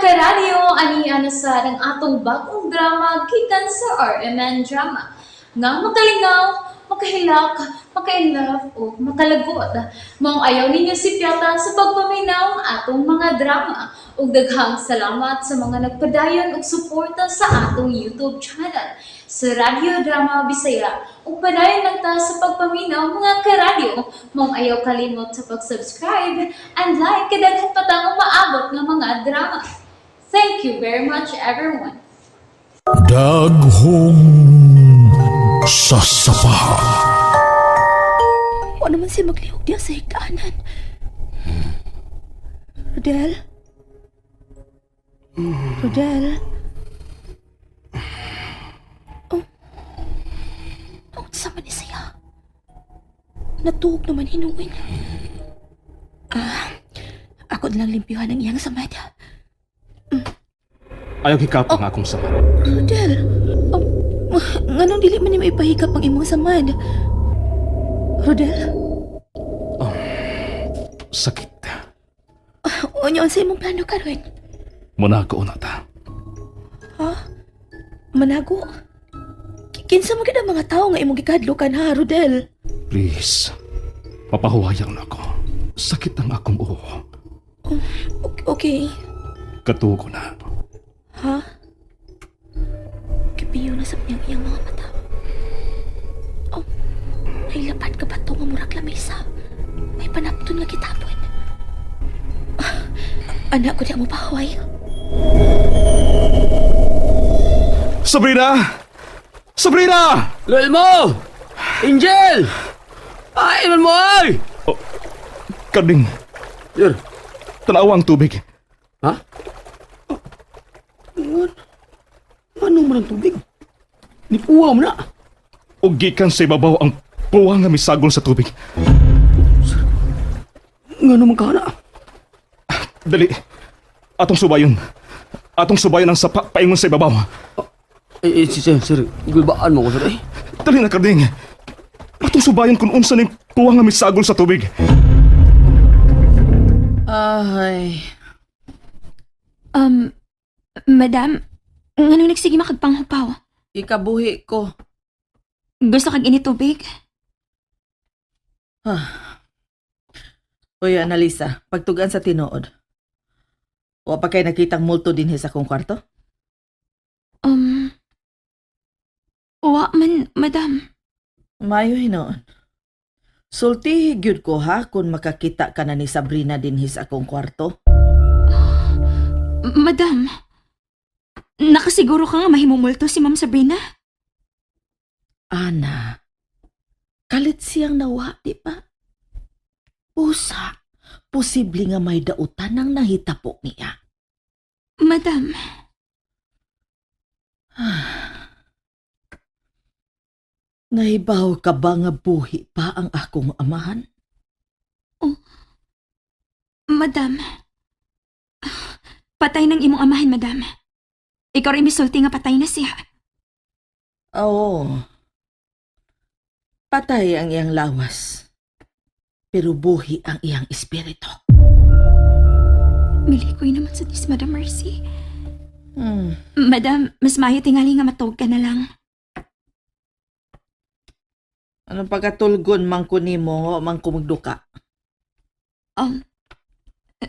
Karadyo, ani na sa ang atong bagong drama gikan sa RMN Drama. Nga makalingaw, makahilak, maka-inlove o makalagot. Maong ayaw ninyo sipyata sa pagpaminaw ang atong mga drama. Ug daghang salamat sa mga nagpadayon og suporta sa atong YouTube channel sa Radyo Drama Bisaya. Ug padayon lang ta sa pagpaminaw, mga karadyo. Maong ayaw kalimot sa pag-subscribe and like kay daghan pa tang umaabot nga mga drama. Thank you very much, everyone. Daghong sasapa. Wa naman siya maglihok diya sa higdaanan. Rodel? Rodel? Oh. Naunsa man ni siya? Natuog naman hinuon. Ah, ako na lang limpyuhan ang iyang samad. Ayaw hikap ang akong samad. Rodel, oh, nganong dili man ni maipahikap ang imong samad? Rodel? Sakit. Unya, unsa imong plano karon? Munago na ta. Ha? Manago? Kinsa man gid ang mga tawo nga imong gikadlukan ha, Rodel? Please. Papahuwayang na ako. Sakit ang akong uho. Okay. Katugo na. Ha? Kipiyo na sa niyang iyang mga mata. Oh, nailapan ka ba ito nga murag lamesa? May panapton nga kitapon. Ah, anak ko di mo pahuway. Sabrina! Sabrina! Lol mo! Angel! Ay, man mo ay! Karding, Sir, tanawa ang tubig. ha? Ano? Ano man ang tubig? Nipuwa mo na. O gikan sa ibabaw ang puwang nga misagol sa tubig. Nga naman ka na. Dali. Atong subayon. Atong subayon ang sapa paingon sa ibabaw. Eh, eh, sir, sir, gulbaan mo ko, sir, eh. Dali na, Karding. Atong subayon kung unsa ning puwang nga misagol sa tubig. Ay, Madam, nganong nagsige makagpanghupaw? ikabuhi ko. Gusto kag initubig? Uy, Analisa, pagtugan sa tinuod. Wa pa kay nakitang multo dinhi sa akong kwarto? Wa man, madam. Mayo hinoon. Sultihi gyud ko ha kung makakita ka na ni Sabrina dinhi sa akong kwarto. Madam, nakasiguro ka nga mahimumulto si Ma'am Sabrina? Ana, kalit siyang nawa, di ba? Usa, posible nga may dautan ang nahitapo niya. Madam, Nahibaw ka ba nga buhi pa ang akong amahan? Madam. Patay ng imong amahan, madam. Ikaw rin misulti nga patay na siya. Oo. Patay ang iyang lawas. Pero buhi ang iyang espiritu. Milikoy naman sa dis, Madam Mercy. Hmm. Madam, mas maayo tingali nga matog ka na lang. Anong pagkatulgon man ko nimo, wa man ko magduka. Um,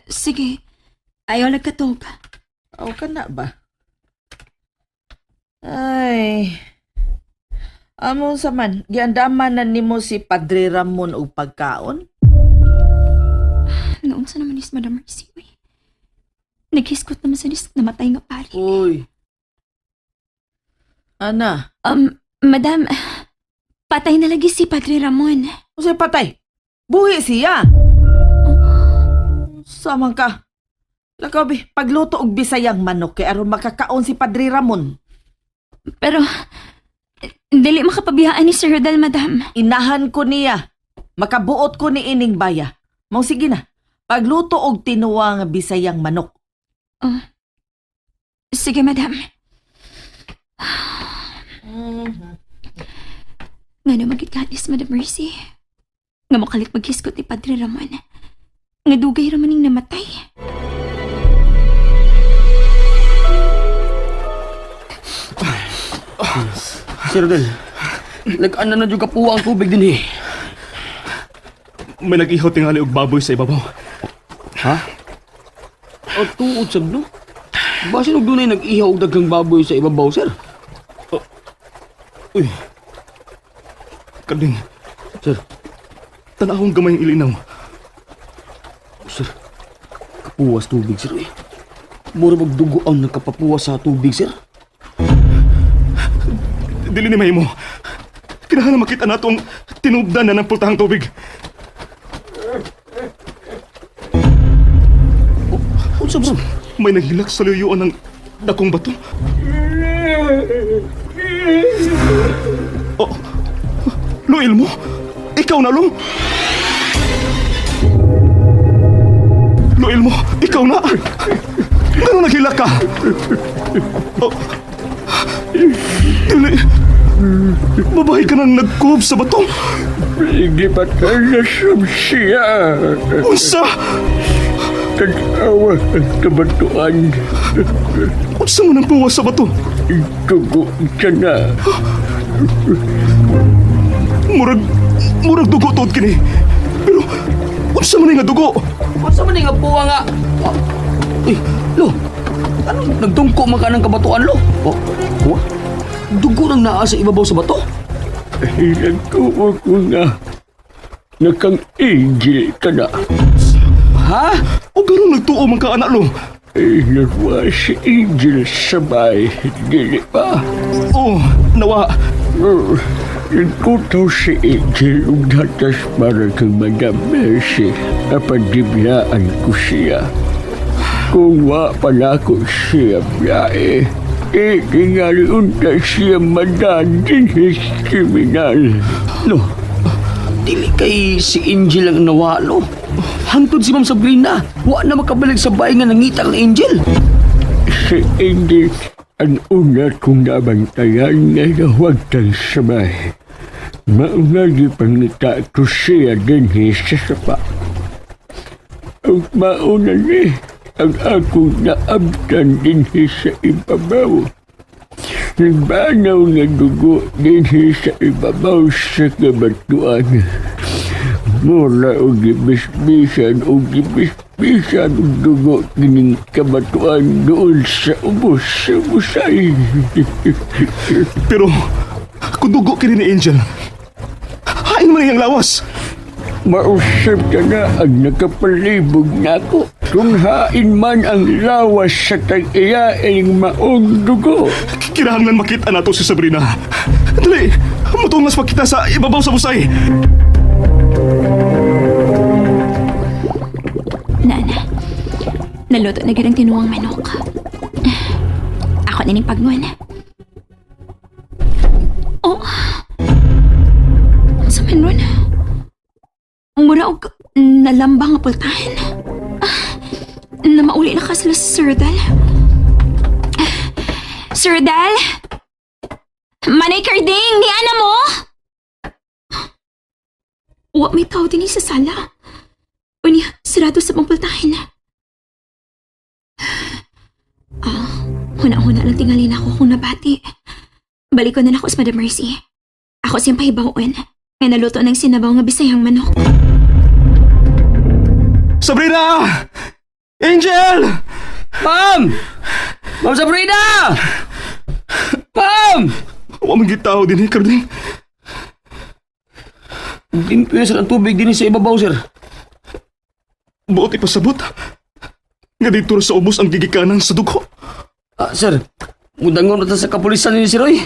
sige, ayaw lagkatog. Aw ka na ba? Ay. Amo sa man, giandaman na nimo si Padre Ramon og pagkaon? Noon sa naman is Madam Mercy, uy. Naghiskot naman sa dis namatay nga pari. Uy. Ana, Madam, patay na lagi si Padre Ramon. usay patay. Buhi siya. Samang ka. Lakaw bi, pagluto og bisayang manok kay aron makakaon si Padre Ramon. Pero, dili makapabiyaan ni Sir Rodel, madam. Inahan ko niya. Makabuot ko ni ining baya. Mao sige na. Pagluto og tinuwa nga bisayang manok. Sige, madam. Nga naman gitkanis, Madam Mercy. Nga makalit maghiskot ni Padre Ramon. Nga dugay raman ning namatay. Sir Rodel, nag-ana na dyan kapuwa ang tubig din eh. May nag-ihaw tingali og baboy sa ibabaw. Ha? O tuod sab no? Basin og dunay nag-ihaw og daghang baboy sa ibabaw, sir. Uy. Karding, Sir, tanawang gamay ang ilinaw. sir. Kapuwas tubig, sir eh. Mura magdugo ang nagkapapuwas sa tubig, sir. Dili ni mahimo. Kinahanglan makita nato ang tinubdan na ng pultahang tubig. Unsa bro? May naghilak sa luyuan ng dakong bato. Oh, Luil mo? Ikaw na, Lo? Luil mo, ikaw na! Ano naghilak ka? Oh, dili. Babae ka nang nagkuhab sa bato. Hindi pa tayo siya. Unsa? Tag-awa ang kabatuan. Unsa man ang puwas sa bato? Dugo ka na. Murag dugo tuod kini. Pero, unsa man nga dugo? Unsa man nga puwa nga? Oh. Uy, lo. Ano nagdungko man ka ng kabatuan, lo? Oh, wa? Dugo nang naa sa ibabaw sa bato. Nagtuwa ko na. Nakang angel ka na. Ha? O ganun nagtuo man ka anak lo. Ay, nagwa si Angel sabay. Dili pa. Oh, nawa. Nagkutaw si Angel ug hatas para kang Madam Mercy. Apan dibiyaan ko siya. Kung wa pa na ko siya biyae, eh, tingali unta siya madan din kriminal. Lo. Dili kay si Angel ang nawa, lo. Hangtod si Ma'am Sabrina. Wa na makabalik sa bahay nga nangita kang Angel. Si Angel ang una kong nabantayan nga nawagtan sabay. Mauna di pangita ko siya dinhi sa sapa. Ang mauna ni ang akong naabtan dinhi sa ibabaw. Nagbanaw nga dugo dinhi sa ibabaw sa kabatuan. Mura og gibisbisan og gibisbisan og dugo kining kabatuan doon sa ubos sa busay. Pero, kung dugo kini ni Angel, hain man iyang lawas. Mausap ka na ang nakapalibog nako. Kung hain man ang lawas sa tag-iya ining maong dugo. Kinahanglan makita nato si Sabrina. Dali, mutungas pa kita sa ibabaw sa busay. Nana, naluto na gyud ang tinuwang manok. Ako na ning pagnon. Oh! Sa man ron? Mura og nalambang nga pultahan. Ah, na mauli na ka sila sa Sir Rodel. Ah, Sir Rodel? Manay Carding, ni ana mo? Wa may tao din sa sala. Unya, sarado sa pangpultahin. Ah, huna-huna lang tingalin ako kung nabati. Balik ko na lang ako sa Madam Mercy. Ako siyang pahibawan. Nga naluto ng sinabaw nga bisayang manok. Sabrina! Angel! Ma'am! Ma'am Sabrina! Ma'am! Wa man gitaw din eh, Carding. Limpyo sir ang tubig din sa ibabaw, sir. Buot ipasabot. Nga dito sa ubos ang gigikanan sa dugo. Ah, sir, mudangon na ta sa kapulisan ni Sir Roy.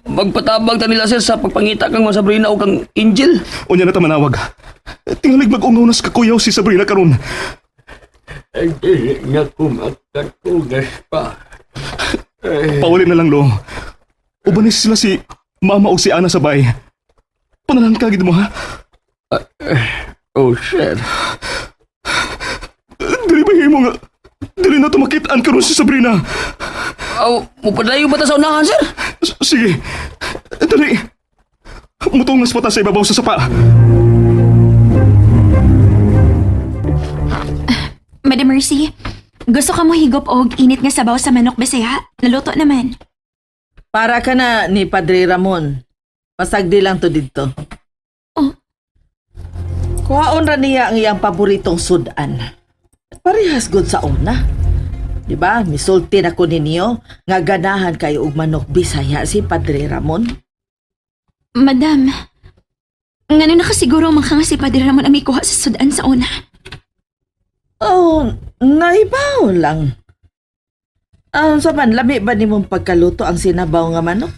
Magpatabang ta nila, sir, sa pagpangita kang Ma'am Sabrina o kang Angel. Unya na ta manawag. Tingalig mag-ungaw na sa kakuyaw si Sabrina karon. Ay, dili na ko makatugas pa. Pauli na lang, lo. Uban ni sila si Mama o si Ana sa bay. Panalang ka gid mo, ha? Oh, sir. Dili ba himo nga? Dili na tumakitaan karon si Sabrina. Aw, mupadayo ba ta sa unahan, sir? Sige. Dali. Mutungas pa ta sa ibabaw sa sapa. Madam Mercy, gusto ka mo higop og init nga sabaw sa manok bisaya? Naluto naman. Para ka na ni Padre Ramon. Pasagdi lang to didto. Oh. Kuhaon ra niya ang iyang paboritong sudan. Parehas gud sa una. Di ba? Misulti na ko ninyo nga ganahan kayo og manok Bisaya si Padre Ramon. Madam, ngano nakasiguro man ka nga si Padre Ramon ang may kuha sa sudan sa una? Oh, naibaw lang. Ah, sa man, lami ba nimong pagkaluto ang sinabaw nga manok?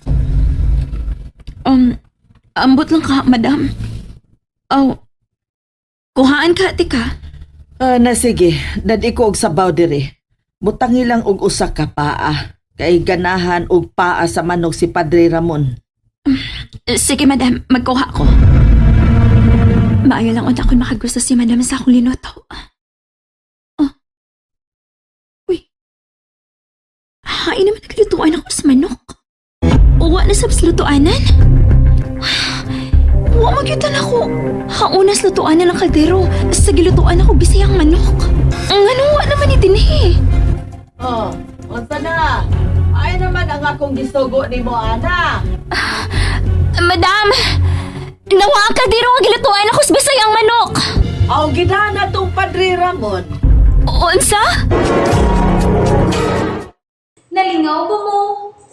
Ambot lang ka, madam. Oh, kuhaan ka, tika. Ah, na sige, dad ko og sabaw diri. Butangi lang og usa ka paa. Kay ganahan og paa sa manok si Padre Ramon. Sige, madam, magkuha ko. Maayo lang unta kung makagusto si madam sa akong linuto. Oh. Uy. Hain naman naglutuan ako sa manok. Uwa na sa lutuanan. Wa magyutan ako. Haunas lutuanan ng kaldero. Sa gilutuan ako bisayang manok. Ang ano, wa naman ni dinhi. Oh, unsa na? Ay naman ang akong gisugo nimo ana. Madam! Nawa ang kaldero nga gilutuan ako sa bisayang manok. Aw gidana tong Padre Ramon. Unsa? Nalingaw ba mo?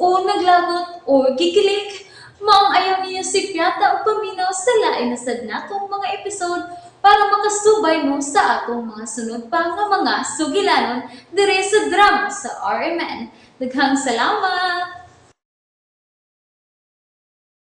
O naglagot o gikilig? Maong ayaw niyo si Piata o paminaw sa lain na sad natong mga episode para makasubay mo sa atong mga sunod pa nga mga sugilanon dire sa drama sa RMN. Daghang salamat!